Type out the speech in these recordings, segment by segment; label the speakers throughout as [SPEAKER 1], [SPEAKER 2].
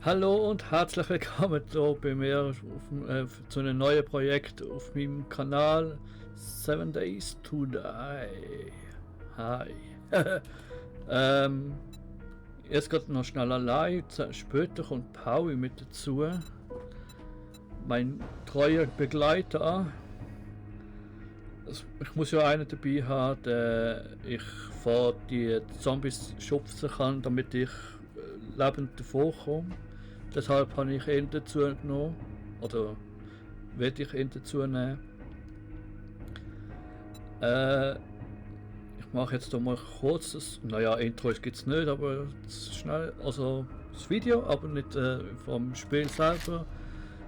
[SPEAKER 1] Hallo und herzlich willkommen hier bei mir zu einem neuen Projekt auf meinem Kanal 7 Days to Die. Hi. ähm, Jetzt geht noch schnell allein, später kommt Pauli mit dazu. Mein treuer Begleiter. Ich muss ja einen dabei haben, der ich vor die Zombies schubsen kann, damit ich lebend davor komme. Deshalb habe ich ihn dazu genommen. Oder werde ich ihn dazu nehmen. Ich mache jetzt mal kurz das. Naja, Intro gibt es nicht, aber schnell. Also das Video, aber nicht vom Spiel selber.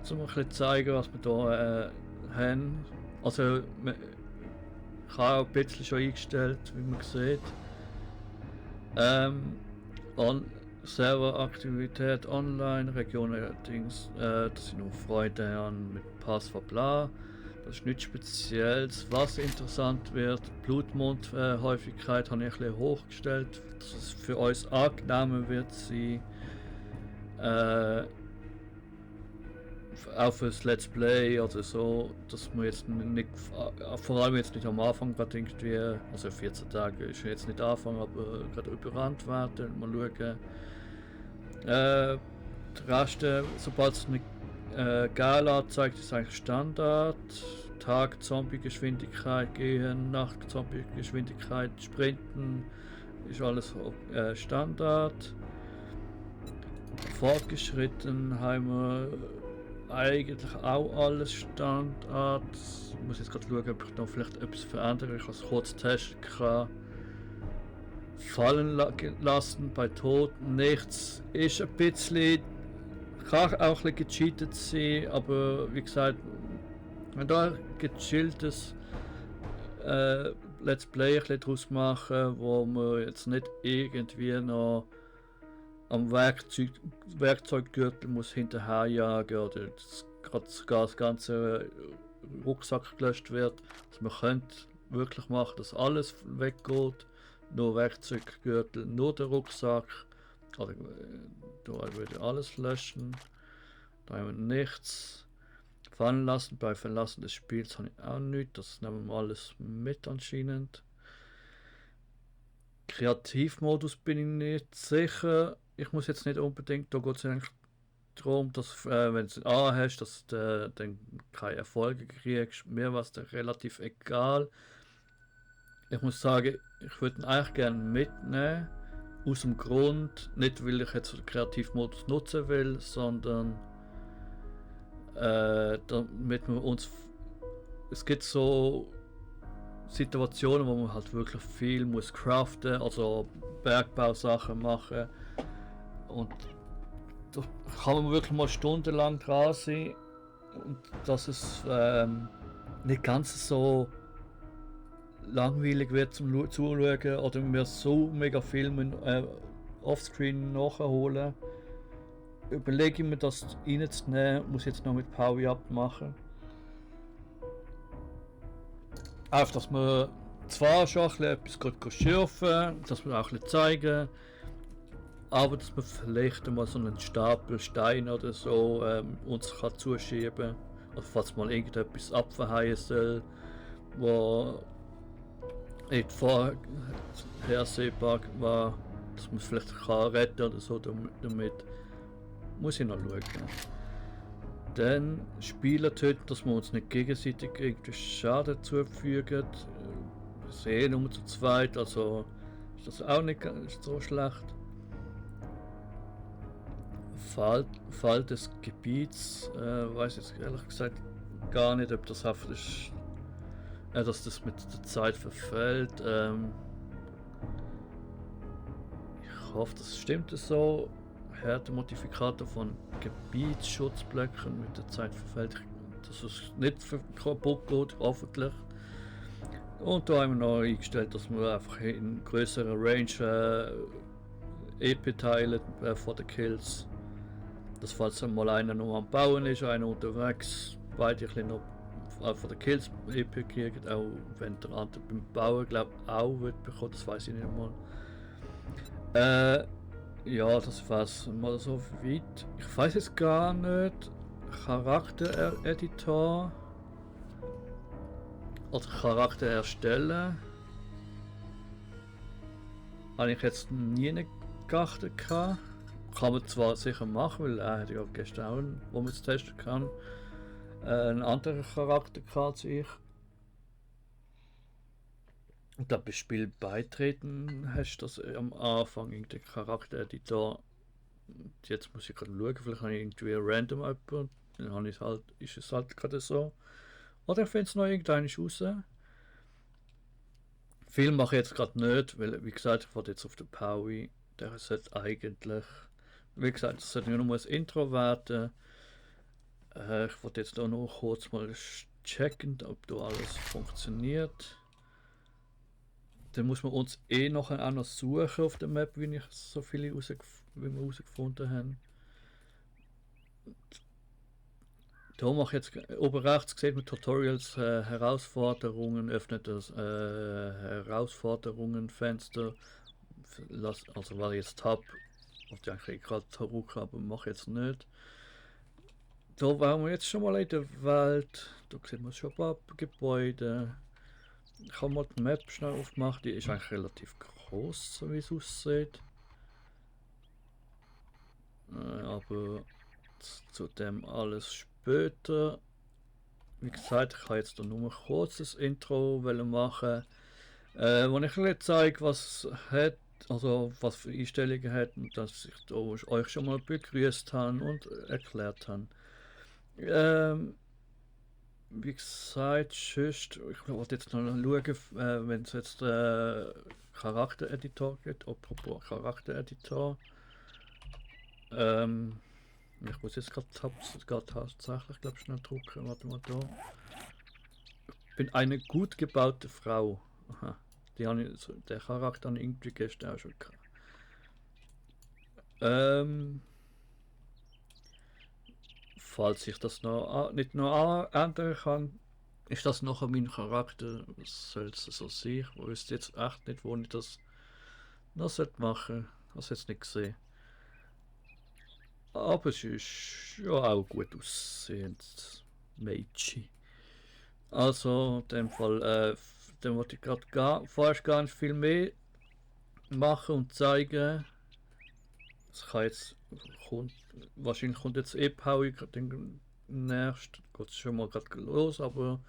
[SPEAKER 1] Um ein bisschen zeigen, was wir hier haben. Also, ich habe auch ein bisschen schon eingestellt, wie man sieht. Serveraktivität online, Region allerdings, dass ich noch Freude an mit Passwort bla. Das ist nichts Spezielles. Was interessant wird, Blutmondhäufigkeit habe ich ein bisschen hochgestellt, dass es für uns angenehmer wird sein. Auch fürs Let's Play oder so, dass man jetzt nicht, vor allem jetzt nicht am Anfang gerade irgendwie, also 14 Tage ist jetzt nicht Anfang, aber gerade überrannt werden, mal schauen. Die Raste, sobald es eine Gala zeigt, ist eigentlich Standard. Tag Zombie-Geschwindigkeit gehen, Nacht Zombie-Geschwindigkeit sprinten, ist alles Standard. Fortgeschritten haben wir eigentlich auch alles Standard. Ich muss jetzt gerade schauen, ob ich noch vielleicht etwas verändere. Ich kann es kurz testen. Fallen lassen bei Tod nichts. Ist ein bisschen. Kann auch ein bisschen gecheatet sein, aber wie gesagt, wenn da gechilltes Let's Play ein bisschen draus machen, wo man jetzt nicht irgendwie noch am Werkzeuggürtel muss hinterherjagen oder sogar das ganze Rucksack gelöscht wird. Also man könnte wirklich machen, dass alles weggeht, nur Werkzeuggürtel, nur der Rucksack. Also, da würde alles löschen. Da haben wir nichts. Fallen lassen, bei Verlassen des Spiels habe ich auch nichts. Das nehmen wir alles mit anscheinend. Kreativmodus bin ich nicht sicher. Ich muss jetzt nicht unbedingt, da geht es eigentlich darum, dass wenn du es hast, dass du dann keine Erfolge kriegst. Mir war es relativ egal. Ich muss sagen, ich würde ihn eigentlich gerne mitnehmen. Aus dem Grund, nicht weil ich jetzt den Kreativmodus nutzen will, sondern damit wir uns. Es gibt so Situationen, wo man halt wirklich viel muss craften, also Bergbausachen machen. Und da kann man wirklich mal stundenlang dran sein. Und dass es nicht ganz so langweilig wird zum Zuschauen oder wir so mega Filme offscreen nachholen. Überlege ich mir das reinzunehmen, muss jetzt noch mit Power abmachen. Einfach, dass wir zwar schon etwas schürfen, dass wir auch ein bisschen zeigen, aber dass wir vielleicht mal so einen Stapel Stein oder so uns kann zuschieben, also falls mal irgendetwas abverheilen soll, wo nicht vorhersehbar war, dass man es vielleicht kann retten oder so damit. Muss ich noch schauen. Dann Spieler töten, dass wir uns nicht gegenseitig irgendwie Schaden zufügen. Wir sehen nur zu zweit, also ist das auch nicht so schlecht. Fall des Gebiets, weiß jetzt ehrlich gesagt gar nicht, ob das haft ist, dass das mit der Zeit verfällt. Ich hoffe, das stimmt so. Härtemodifikator von Gebietsschutzblöcken mit der Zeit verfällt, dass es nicht kaputt geht, hoffentlich. Und da haben wir noch eingestellt, dass wir einfach in größerer Range EP teilen vor den Kills. Dass falls mal einer noch am Bauen ist, einer unterwegs, beide ein bisschen noch von den Kills EP kriegen, auch wenn der andere beim Bauen glaube auch wird bekommen, das weiß ich nicht mal. Ja, das war's mal so weit. Ich weiß es gar nicht. Charaktereditor. Also Charakter erstellen. Habe ich jetzt nie nicht geachtet. Kann man zwar sicher machen, weil er hat ja gestern auch, wo man es testen kann, einen anderen Charakter als ich. Und da beim Spiel beitreten hast du das am Anfang in den Charaktereditor. Jetzt muss ich gerade schauen, vielleicht habe ich irgendwie random jemanden, dann habe ich halt, ist es halt gerade so. Oder ich finde es noch irgendwann raus. Viel mache ich jetzt gerade nicht, weil wie gesagt, ich warte jetzt auf den Paui. Der sollte eigentlich, wie gesagt, es sollte nur noch ein Intro werden. Ich wollte jetzt auch noch kurz mal checken, ob da alles funktioniert. Dann muss man uns noch auch suchen auf der Map, wie ich so viele wie wir herausgefunden haben. Da mache ich jetzt oben rechts sieht man Tutorials, Herausforderungen, öffnet das Herausforderungen-Fenster. Also weil ich jetzt habe, wollte ich eigentlich gerade zurück, aber mache jetzt nicht. Da waren wir jetzt schon mal in der Welt. Da sieht man schon ein paar Gebäude. Ich habe mal die Map schnell aufgemacht. Die ist eigentlich relativ groß, so wie es aussieht. Aber zu dem alles später. Wie gesagt, ich habe jetzt nur ein kurzes Intro machen, wo ich ein zeige, was es hat, also was für Einstellungen hat und dass ich da euch schon mal begrüßt habe und erklärt habe. Wie gesagt, sonst, ich wollte jetzt noch schauen, wenn es jetzt Charaktereditor gibt, apropos Charaktereditor. Ich muss jetzt gerade tatsächlich, glaube ich, schnell drucken. Warte mal da. Ich bin eine gut gebaute Frau. Aha. Der Charakter habe ich irgendwie gestern auch schon gehabt. Falls ich das noch nicht noch ändern kann, ist das noch mein Charakter. Was soll es so sein? Ich wüsste jetzt echt nicht, wo ich das noch machen sollte. Hast jetzt nicht gesehen. Aber es ist ja auch gut aussehend. Mädchen. Also, in dem Fall, dann wollte ich gerade vorerst gar nicht viel mehr machen und zeigen. Das kann jetzt, wahrscheinlich kommt jetzt Paui den nächsten, geht es schon mal gerade los, aber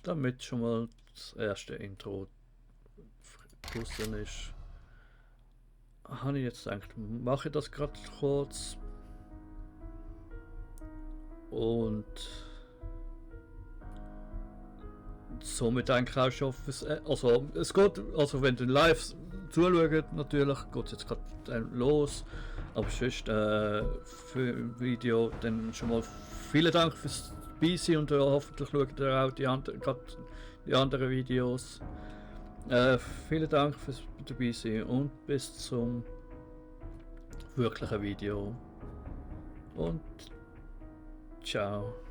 [SPEAKER 1] damit schon mal das erste Intro draußen ist, habe ich jetzt gedacht, mache ich das gerade kurz und somit eigentlich auch schon fürs, also es geht, also wenn du live zuschaut, natürlich geht es jetzt gerade los, aber sonst für ein Video dann schon mal vielen Dank fürs Dabeisein und hoffentlich schaut ihr auch die anderen Videos. Vielen Dank fürs Dabeisein und bis zum wirklichen Video und ciao.